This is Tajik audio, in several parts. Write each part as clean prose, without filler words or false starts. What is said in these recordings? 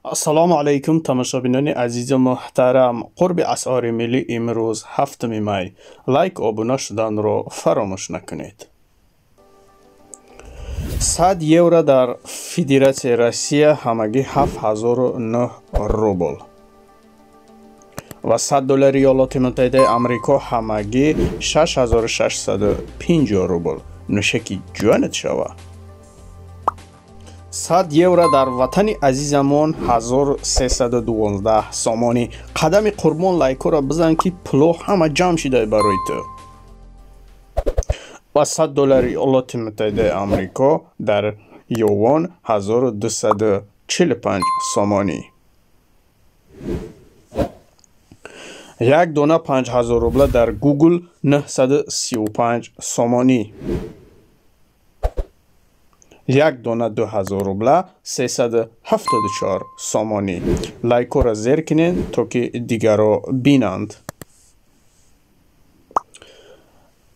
Ассалому алайкум, тамошобинони азизу муҳтарам. Қурби асъори миллӣ имрӯз 7 май. Лайк, обуна шуданро фаромӯш накунед. 100 евро дар Федератсияи Россия ҳамагӣ 7009 рубл ва 100 доллари Иёлоти Муттаҳидаи Амрико ҳамагӣ 6650 рубл. Нӯшаки ҷонат шава. 100 евро дар ватани азизамон 1312 сомонӣ. Қадами Қурбон, лайкҳоро бизан, ки пуло ҳама ҷамъ шида барои ту. Ва 100 доллари Иёлоти Муттаҳидаи Амрико дар ювон 1245 сомонӣ. Як дона 5000 рубла дар Google 935 сомонӣ. Як дона 2000 рубла 374 сомонӣ. Лайкҳоро зер кунед, то ки дигарро бинанд.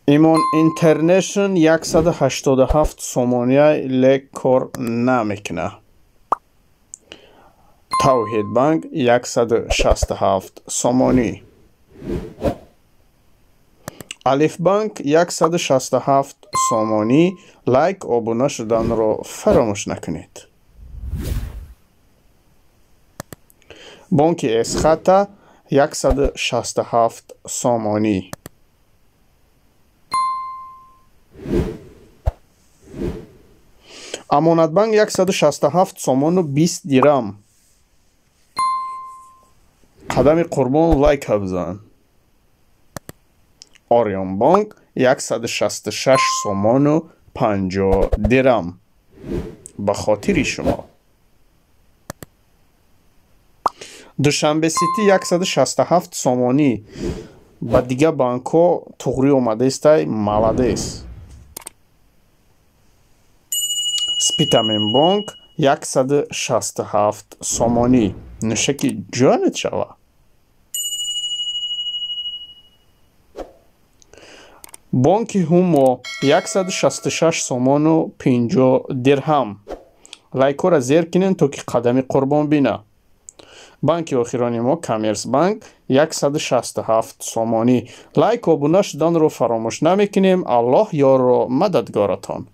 Имон Интернешн 187 сомония, лек кор намекунад. Тавҳидбанк 167 сомонӣ. Алифбанк 167 сомонӣ. Лайк, обуна шуданро фаромӯш накунед. Бонки Эсхата 167 сомонӣ. Амонатбанк 167 сомону 20 дирам. Қадами Қурбон, лайка бизан. Ориёнбонк 166 сомону 50 дирам. Ба хотири шумо. Душанбе Сити 167 сомонӣ. Ба дигар банкҳо туғрӣ омадаистай, молодец. Спитаменбонк 167 сомонӣ. Нӯшаки ҷонат шава. Бонки Ҳумо 166 сомону 50 дирҳам. Лайкҳоро зер кунед, то ки Қадами Қурбон бина. Банки охирони мо Коммерсбанк 167 сомонӣ. Лайк, обуна шуданро фаромӯш намекунем. Аллоҳ ёру мададгоратон.